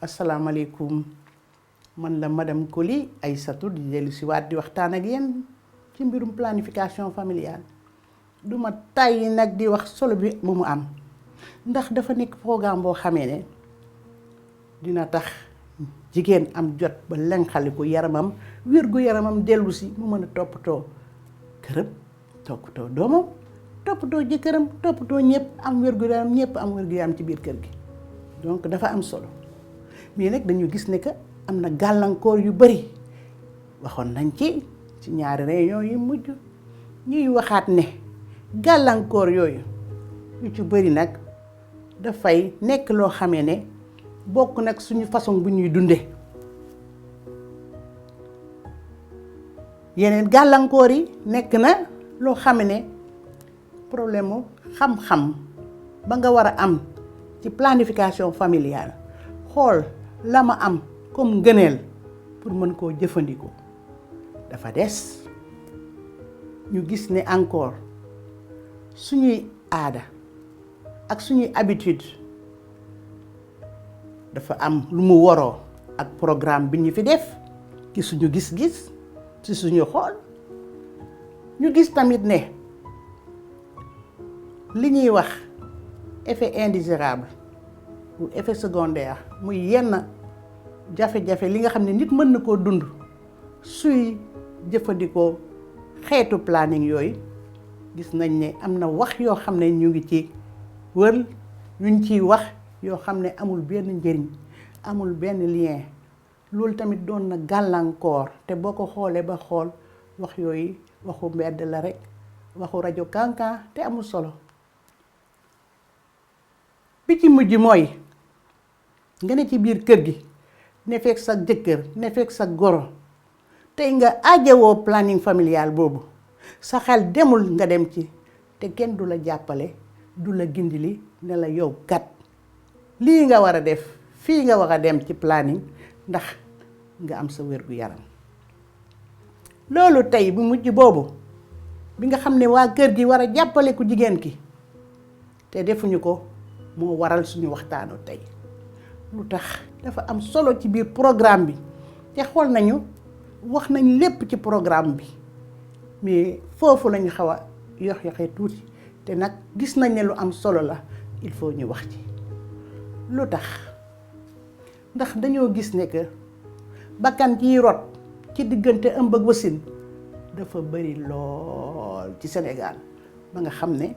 asalaamaaleykum man la madame Coly Aïssatou di dellu si waat di waxtaan ak yéen ci mbirum planification familiale duma tàyyi nag di wax solo bi mu am ndax dafa nekk programme boo xamee ne dina tax jigéen am jot ba lenqaliku yaramam wérgu yaramam dellu si mu mën a toppatoo këram toppatoo doomam toppatoo jëkkëram toppatoo ñëpp am wérgu yaram ñëpp am wérgu yaram ci biir kër gi donc dafa am solo mais nag dañu gis ne que am na gàllankoor yu bari waxoon nañ ci ñaari réunion yi mujj ñuy waxaat ne gàllankoor yooyu yu ci bari nag dafay nekk loo xamee ne bokk nag suñu façon bu ñuy dunde yeneen gàllankoor yi nekk na loo xame ne problème mu xam-xam ba nga war a am ci planification familiale xool la ma am comme ngëneel pour mën koo jëfandikoo dafa des ñu gis ne encore suñuy aada ak suñuy habitude dafa am lu mu waroo ak programme bi ñu fi def ci suñu gis-gis ci suñu xool ñu gis tamit ne li ñuy wax effet indésirable ou effet secondaire muy yenn jafe-jafe li nga xam ne nit mën na koo dund suy jëfandikoo xeetu planning yooyu gis nañ ne am na wax yoo xam ne ñu ngi ci wër yuñ ciy wax yoo xam ne amul benn njëriñ amul benn lien loolu tamit doon na gàllankoor te boo ko xoolee ba xool wax yooyu waxu mbedd la rek waxu rajo kankan te amul solo bi ci mujj mooy nga ne ci biir kër gi ne fekk sa jëkkër ne fekk sa goro tey nga aajowoo planning familial boobu sa xel demul nga dem ci te kenn du la jàppale du la gindili ne la yow kat lii nga war a def fii nga war a dem ci planning ndax nga am sa wérgu yaram loolu tey bu mujj boobu bi nga xam ne waa kër gi war a jàppale ku jigéen ki te defuñu ko moo waral suñu waxtaanu tey lu tax dafa am solo ci biir programme bi te xool nañu wax nañ lépp ci programme bi mais foofu lañu xaw a yox-yoxee tuuti te nag gis nañ ne lu am solo la il faut ñu wax ci lu tax ndax dañoo gis ne que bakkan ciy rot ci diggante ëmb ak wasin dafa bari lool ci Sénégal ba nga xam ne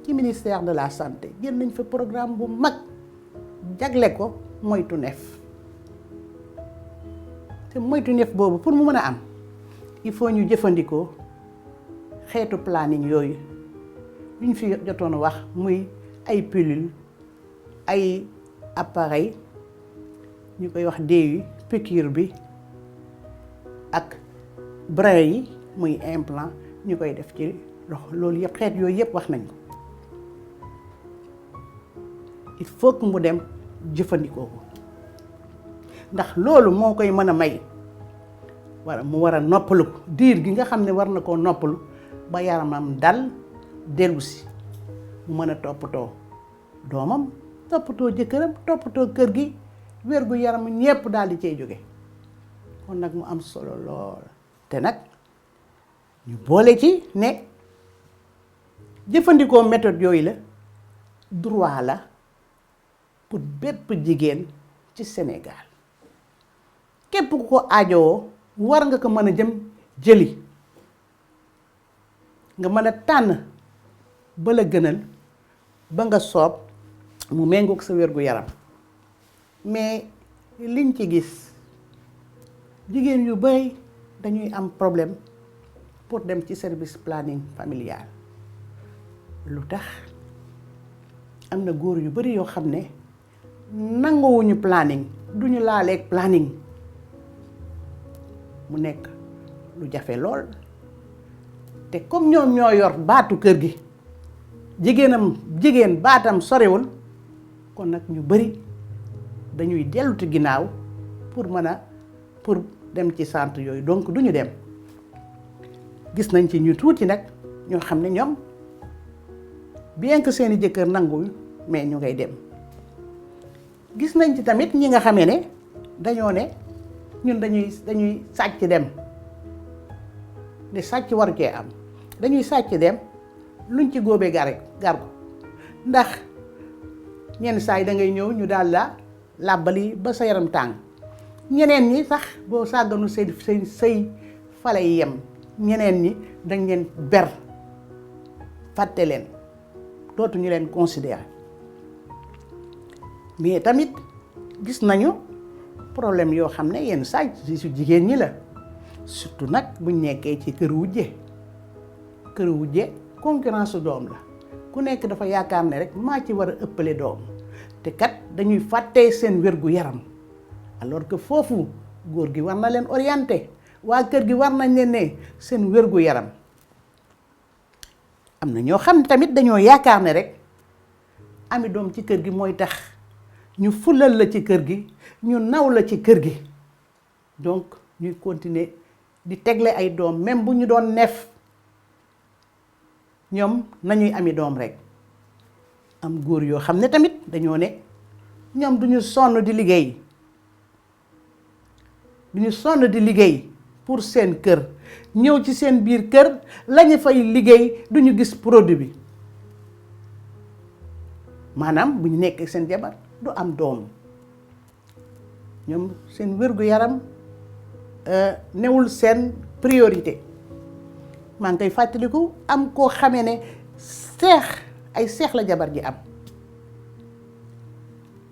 ci ministère de la santé jël nañ fa programme bu mag jagle ko moytu neef te moytu neef boobu pour mu mën a am il faut ñu jëfandikoo xeetu planning yooyu yu ñu fi jotoon wax muy ay pilule ay appareil ñu koy wax DU piqûre bi ak brin yi muy implant ñu koy def ci loxo loolu yëpp xeet yooyu yëpp wax nañ ko il faut que mu dem jëfandikoo ko ndax loolu moo koy mën a may mu war a noppalu diir gi nga xam ne war na koo noppalu ba yaramam dal dellusi mu mën a toppatoo doomam toppatoo jëkkëram toppatoo kër gi wérgu yaram ñépp daal di cay jóge kon nag mu am solo lool te nag ñu boole ci ne jëfandikoo méthode yooyu la droit la pour bépp jigéen ci Sénégal képp ku ko aajowoo war nga ko mën a jëm jëli nga mën a tànn ba la gënal ba nga soob mu méngoog sa wérgu yaram mais liñ ci gis jigéen yu bari dañuy am problème pour dem ci service planning familial lu tax am na góor yu bari yoo xam ne nanguwuñu planning duñu laaleeg planning mu nekk lu jafe lool te comme ñoom ñoo yor baatu kër gi jigéen baatam sorewul kon nag ñu bari dañuy delluti ginnaaw pour dem ci centre yooyu donc duñu dem gis nañ ci ñu tuuti nag ñoo xam ne ñoom bien que seeni jëkkër nanguwul mais ñu ngay dem gis nañ ci tamit ñi nga xamee ne dañoo ne ñun dañuy sàcc dem ne sàcc waru cee am dañuy sàcc dem luñ ci góobee gar ko ndax ñenn saa yi da ngay ñëw ñu daal la làbbali ba sa yaram tàng ñeneen ñi sax boo sàgganu sëy fale yi yem ñeneen ñi dañ leen ber fàtte leen dootuñu leen considérer mais tamit gis nañu problème yoo xam ne yenn saa yi su jigéen ñi la surtout nag buñ nekkee ci kër wujje concurrence doom la ku nekk dafa yaakaar ne rek maa ci war a ëppale doom te kat dañuy fàtte seen wér-gu-yaram alors que foofu góor gi war na leen orienté waa kër gi war nañ leen ne seen wér-gu-yaram am na ñoo xam ne tamit dañoo yaakaar ne rek ami doom ci kër gi mooy tax ñu fulal la ci kër gi ñu naw la ci kër gi donc ñuy continuer di tegle ay doom même bu ñu doon neef ñoom nañuy ami doom rek am góor yoo xam ne tamit dañoo ne ñoom duñu sonn di liggéey pour seen kër ñëw ci seen biir kër lañu fay liggéey duñu gis produit bi maanaam bu ñu nekkee seen jabar du am doom ñoom seen wér-gu-yaram newul seen priorité maa ngi koy fàttaliku am koo xamee ne ay seex la jabar ji am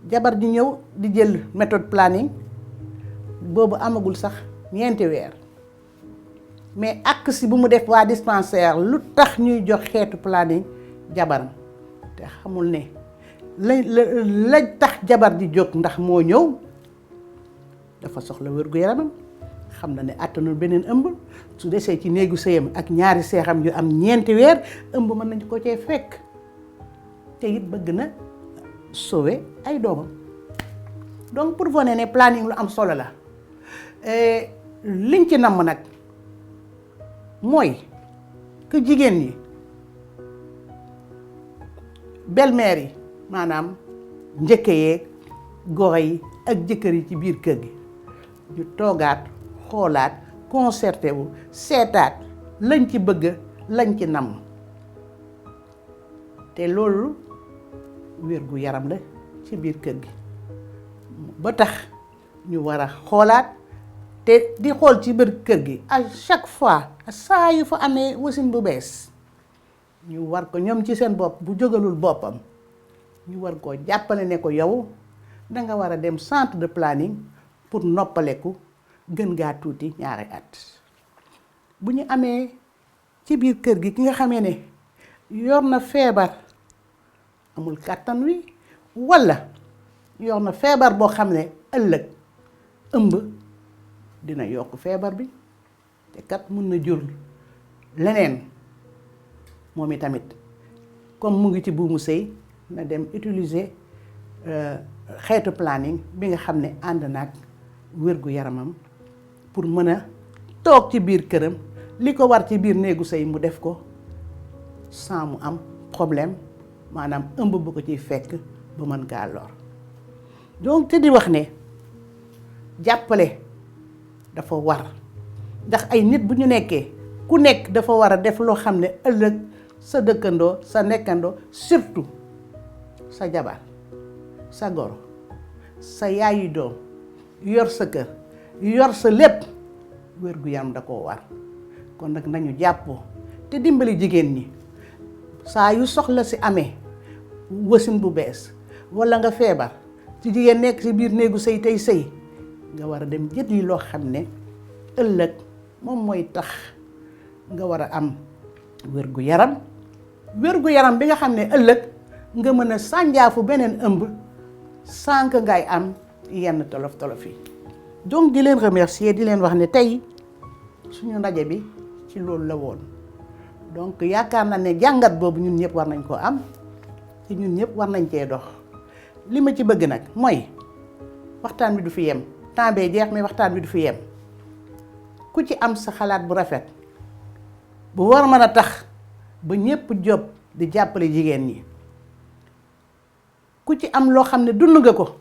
jabar ji ñëw di jël méthode planning boobu amagul sax 9 weer mais ak si bu mu def waa dispensaire lu tax ñuy jox xeetu planning jabaram te xamul ne la tax jabar ji jóg ndax moo ñëw dafa soxla wér-gu-yaramam xam na ne àttanul beneen ëmb su desee ci néegu sëyam ak ñaari seexam yu am 9 weer ëmb mën nañu ko cee fekk te it bëgg na sauver ay doomam donc pour wane ne planning lu am solo la liñ ci namm nag mooy que jigéen ñi belle-mère yi maanaam njëkke yeeg goro yi ak jëkkër yi ci biir kër gi ñu toogaat xoolaat concerté wu seetaat lañ ci bëgg lañ ci namm te loolu wér-gu-yaram la ci biir kër gi ba tax ñu war a xoolaat te di xool ci biir kër gi à chaque fois saa yu fa amee wasin bu bees ñu war ko ñoom ci seen bopp bu jógalul boppam ñu war koo jàppale ne ko yow danga war a dem centre de planning pour noppaleku gën gaa tuuti 2 at bu ñu amee ci biir kër gi ki nga xamee ne yor na feebar amul kàttan wi walla yor na feebar boo xam ne ëllëg ëmb dina yokk feebar bi te kat mun na jur leneen moom itamit comme mu ngi ci buumu sëy na dem utiliser xeetu planning bi nga xam ne ànd naag wér-gu-yaramam pour mën a toog ci biir këram li ko war ci biir néegu sëy mu def ko sans mu am problème maanaam ëmb bu ko ciy fekk ba mën kaa lor donc te di wax ne jàppale dafa war ndax ay nit bu ñu nekkee ku nekk dafa war a def loo xam ne ëllëg sa dëkkandoo sa nekkandoo surtout sa jabar sa goro sa yaayu doom yor sa kër yor sa lépp wér-gu-yaram da koo war kon nag nañu jàppoo te dimbali jigéen ñi saa yu soxla si amee wasin bu bees walla nga feebar ci jigéen nekk ci biir néegu sëy tey sëy nga war a dem jët yi loo xam ne ëllëg moom mooy tax nga war a am wér-gu-yaram wér-gu-yaram bi nga xam ne ëllëg nga mën a sànjaafu beneen ëmb sànq ngay am yenn tolof-tolof yi donc di leen remercier di leen wax ne tey suñu ndaje bi ci loolu la woon donc yaakaar na ne jàngat boobu ñun ñëpp war nañ koo am ci ñun ñëpp war nañ cee dox li ma ci bëgg nag mooy waxtaan bi du fi yem temps bee jeex mais waxtaan bi du fi yem ku ci am sa xalaat bu rafet bu war mën a tax ba ñëpp jóg di jàppale jigéen ñi ku ci am loo xam ne dund nga ko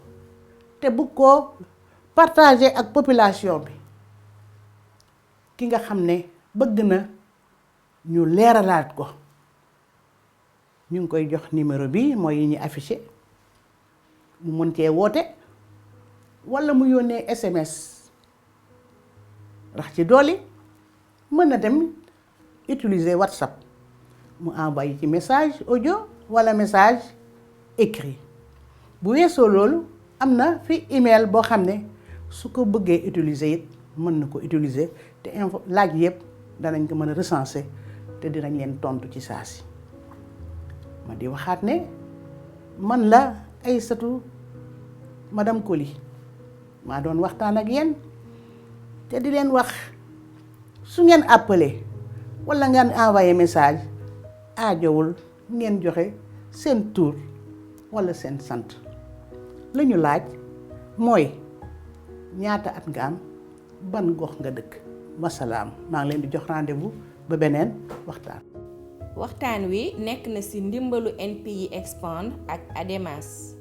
te bëgg koo partager ak population bi ki nga xam ne bëgg na ñu leeralaat ko ñu ngi koy jox numéro bi mooy yi ñu affiché mu mën cee woote walla mu yónnee SMS rax ci dooli mën na dem utiliser WhatsApp mu envoyé ci message audio walla message écrit bu weesoo loolu am na fi email boo xam ne su ko bëggee utiliser it mën na ko utiliser te laaj yëpp danañ ko mën a recenser te dinañ leen tontu ci saa si ma di waxaat ne man la Aïssatou madame Coly maa doon waxtaan ak yéen te di leen wax su ngeen appelé walla ngeen envoyé message aajowul ngeen joxe seen tur walla seen sant la ñu laaj mooy ñaata at nga am ban gox nga dëkk wasalaam maa ngi leen di jox rendez-vous ba beneen waxtaan. waxtaan wi nekk na ci ndimbalu NPI Expand ak ADEMAS.